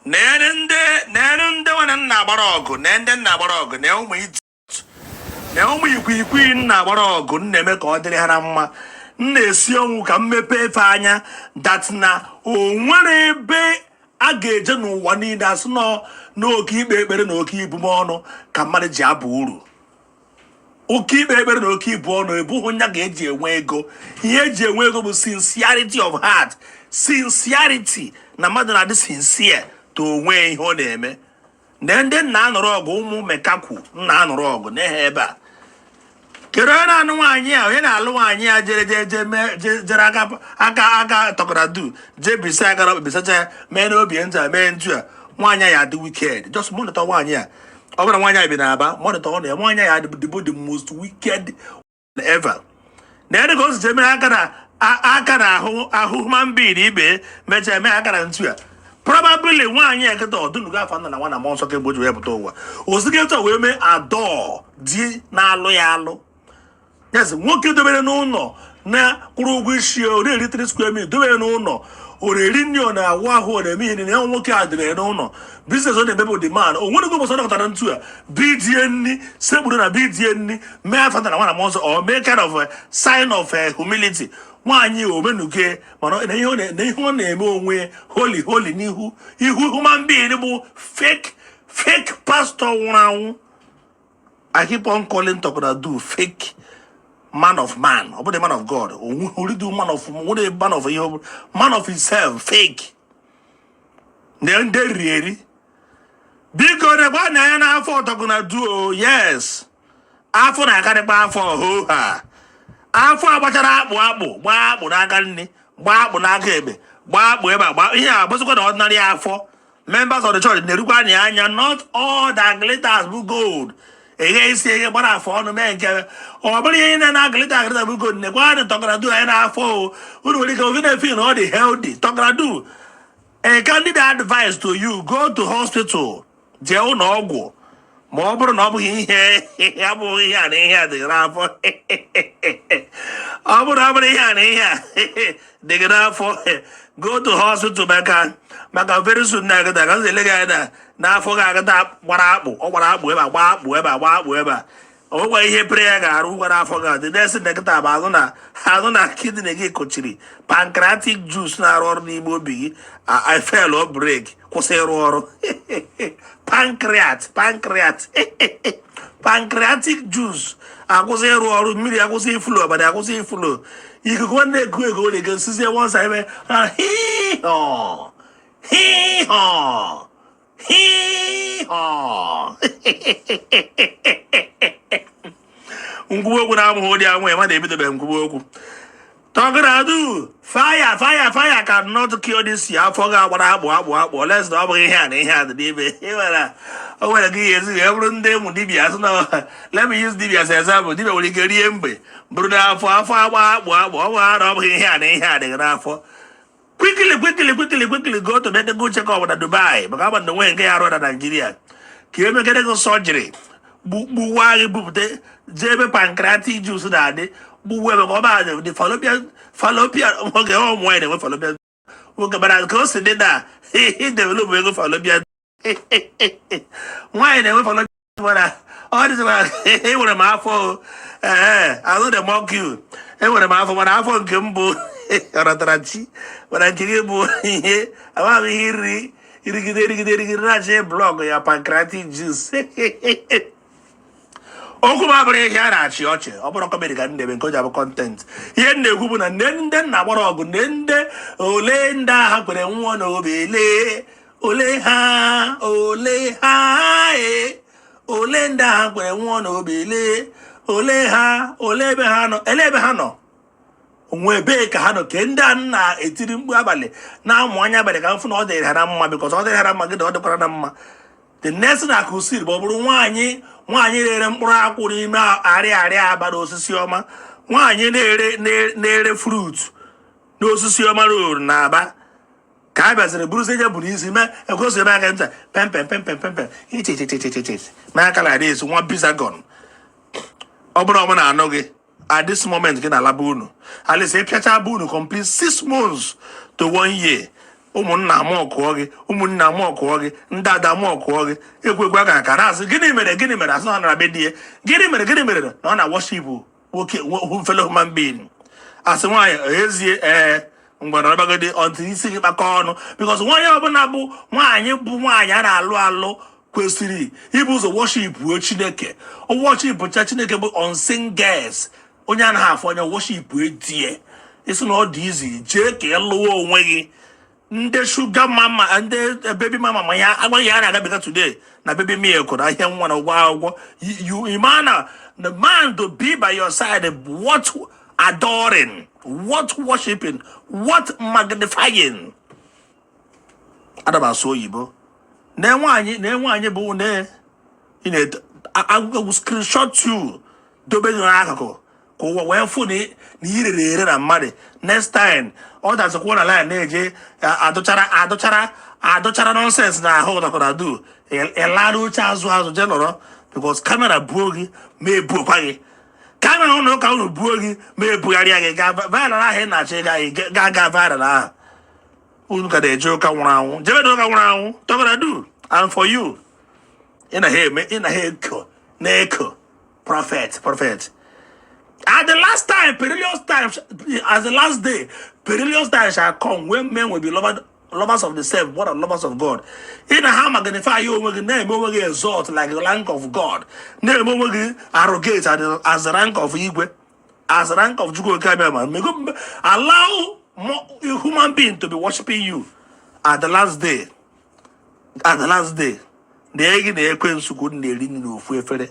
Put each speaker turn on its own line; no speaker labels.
Nene ndị nwanne m na-agbara ọgụ, na ndị nna agbara ọgụ, na ụmụ iti na ụmụ ikwikwii m na-agbara ọgụ, m na-eme ka ọ dịrị ha na mma. M na-esi ọnwụ ka m mepee efe anya that na o nwere ebe a ga-eje n'ụwa niile asị nọ n'oke ikpe ekpere na oke ibu m ọnụ ka mmadụ ji aba uru. Oke ikpe ekpere na oke ibu ọnụ ebughị nya ga-eji enwe ego. Ihe eji enwe ego bụ sincerity of heart, sincerity na mmadụ na-adị sincere to onwe ihe ọ na-eme. Na ndị nna anụrụ ọgụ, ụmụ mekakwu nna anụrụ ọgụ na-ehe ebe a. Kedu onye na-anụ nwaanyị a? Onye na-alụ nwaanyị a jere jee jee mee jere aka aka aka tọkara jee bisa aka na bisacha ya, mee n'obi ntụ a, mee ntu a. Nwaanyị a ya adị wicked. Just monitor nwaanyị a. Ọ bụrụ na nwaanyị a bi n'Aba, monitor ọ na ya. Nwaanyị a ya adị the most wicked ever. Na ede ka o si jee mee aka na aka na ahụ ahụ human being ibe, mechaa mee aka na ntu a. Probably nwaanyị a kịta ọdụnugo afọ nna na nwa na mmụọ nsọ kemgbe o ji wee pụta ụwa. Ozigbo etu a wee mee adọọ di na-alụ ya alụ. Yes, nwoke dobere n'ụlọ na kwụrụ ụgwọ isi ya, ọ na-eri 3 square meal, dobere n'ụlọ, ọ na-eri nri, ọ na-awụ ahụ, ọ na-eme ihe niile ya. Nwoke a debere n'ụlọ, business ọ na-eme bụ the man o nwere ụbọchị ọ nọkọtara ntu a bidie nri, sekpuru na bidie nri, mee afọ na nwa na mmụọ nsọ, ọ mee kind of a sign of humility. Nwaanyị omenuke, mana na ihe ọ na-eme onwe holy holy n'ihu ihu human being bụ fake, fake pastor nwụrụ anwụ. I keep on calling Tokunadu fake man of man. Ọ bụrụ man of God, onwere man of, nwere man of ihe ọ bụla, man of himself, fake. Na ndị riri eri, biko nekwa na anya n'afọ Tokunadu o. Yes, afọ na-akarịkwa afọ ho ha. Afọ agbachara akpụ akpụ, gbaa akpụ n'aka nri, gbaa akpụ n'aka ekpe, gbaa akpụ ebe a, gbaa ihe a bụzikwa na ordinary afọ. Members of the church na-erukwa anyị anya. Not all that glitters bụ gold. Eghe isi eghe, gbara afọ ọnụ, mee nke ọ bụrụ ihe niile na glitter glitter bụ gold. Nekwa anyị Tọkradu anyị n'afọ o. Unu nwere ike ovi na-efi na ọ dị healthy. Tọkradu, a candid advice to you: go to hospital, jee ụlọ ọgwụ. Ma ọ bụrụ na ọ bụghị ihe abụghị ihe a na ihe a dị gị n'afọ, ọ bụrụ ihe a na ihe a dị gị n'afọ, go to hospital, maka very soon na agịta ka m ele gị anya na n'afọ ga-agịta gbara akpụ. Ọ gbara akpụ ebe a, gbaa akpụ ebe a, gbaa akpụ ebe a. O nwekwa ihe prayer ga-arụ gwara afọ ga-adị na-esi na kịta bụ ahụ na kidney gị kụchiri, pancreatic juice na-arụ ọrụ n'ime obi gị fail o break, kwụsị ịrụ ọrụ. Pancreatic juice akwụsị ịrụ ọrụ, mmiri akwụsị iflow, ọbara akwụsị iflow, ikuku nwanne egu ego na-egosizie once eme hii-haw, hii-haw, hii-haw. Nkwuwa okwu na-amụghị ụdị anwụ ya, mmadụ ebidobeghị nkwuwa okwu. Tọgradu, fire, fire, fire cannot kill this. Ya afọ ga-agbara akpụ akpụ akpụ oles na ọ bụghị ihe a na ihe a dị n'ime. Ị nwere o nwere gị ihe ezi wee bụrụ ndị ụmụ dibịa sị na, let me use dibịa as example. Dibịa nwere ike rie mgbe bụrụ n'afọ, afọ agba akpụ akpụ, ọ bụ na ọ bụghị ihe a na ihe a dị gị n'afọ. Quickly, quickly, quickly, quickly, go to medical check-up na Dubai, maka ama na onwe nke ya arụ na Nigeria, ka emegide gị surgery, gbuwa gị, bupụta, jee ebe pancreatic juice na-adị, gbuwa ebe ka ọ baa the fallopian. Nwoke, ụmụ nwaanyị na-enwe fallopian, nwoke bara ka o si dị na develop ego fallopian. Nwaanyị na-enwe fallopian, mana ọ dịzịkwa enwere m afọ o. Ee, ahụ dị mock you. Enwere m afọ, mana afọ nke m bụ ọratara chi, mana nke gị bụ ihe amaghị m ihe iri irigide irigide irigide na-achọ block ya pancreatic juice. Okwu m abụrụ ihe a na-achị ọchị, ọ bụrụ comedy ka m na-eme nke o ji abụ content. Ihe m na-ekwu bụ na nne ndị nna gbara ọgụ, nne ndị ole ndị agha kwere nwụọ n'obi, lee ole ha, ole ha, e ole ndị agha kwere nwụọ n'obi, lee ole ha, ole ebe ha nọ, ele ebe ha nọ, onwe ebee ka ha nọ, ke ndị a na-etiri mkpu abalị na-amụ anya abalị ka m fụ na ọ dịrị ha na mma, because ọ dịrị ha na mma gị na ọ dịkwara na mma. The next na akụsiri bụ ọ bụrụ nwaanyị na-ere mkpụrụ akwụ n'ime arịa arịa Aba na Osisi Ọma, nwaanyị na-ere fruit n'Osisi Ọma Road na Aba, ka a bịaziri buruzie je buru isi mee ekwesịrị eme aka nta pem pem pem pem pem pem iche iche iche iche iche mee aka na this nwa bizagon. Ọ bụrụ ọmụ na-anụ gị at this moment, gị na-alaba unu, at least ịpịacha bụ unu complete 6 months to one year. Ụmụnna amọkụọ gị, ụmụnne amọkụọ gị, ndị ada amọkụọ gị. Ekwekwe aka aka na-asị, "Gịnị mere? Gịnị mere?" Asị na ọ nara be di ya. Gịnị mere? Gịnị mere na ọ na worship nwoke, fellow human being? Asị nwaanyị ezie, ee, ngwa, nọrọbagodi ọntụ isi gị kpakọ ọnụ, because nwaanyị ọbụla bụ nwaanyị, bụ nwaanyị a na-alụ alụ, kwesịrị ibu ụzọ worship Chineke. Worship cha Chineke bụ unseen guest, onye anaghị afụ anya. Worship die isi na ọ dị izi jee ka ị lụọ onwe gị. Ndị sugar mama, ndị baby mama, ma ya agwaghị ya na-agabiga today na baby milk na ihe nwa na ụgwọ akwụkwọ. You man, the man to be by your side, what adoring, what worshiping, what magnifying. Ana m asụ oyibo na nwaanyị, na nwaanyị bụ na ị na agwụgwụ screenshot you, dobe gị n'akụkụ ka ụwa wee fụ na ị rere ere na mmadụ. Next time ọ dazikwa na line na-eje adụchara adụchara adụchara nonsense na ahụ ụtakọra du ịlara oche azụ azụ, jee nọrọ, because camera buo gị ma ebuokwa gị. Camera ụlọ ụka unu buo gị ma ebugharịa gị gaa viral ahụ ị na-achọ ịga ga ga viral ahụ. Unu ka na-eje ụka nwụrụ anwụ, jebe na ụka nwụrụ anwụ tọgara do. And for you, ị na ha eme, ị na ha eko na-eko prophet, prophet. At the last time, perilous time, as the last day, perilous time shall come when men will be lovers of themselves more than lovers of God. Ị na ha magnify ya onwe gị, na-eme onwe gị exalt like the rank of God, na-eme onwe gị arrogate as the rank of igwe, as the rank of Chukwu Okike Abịama. Allow a human being to be worshiping you at the last day. At the last day, na gị na ekwensu ka unu na-eri nri n'ofu efere.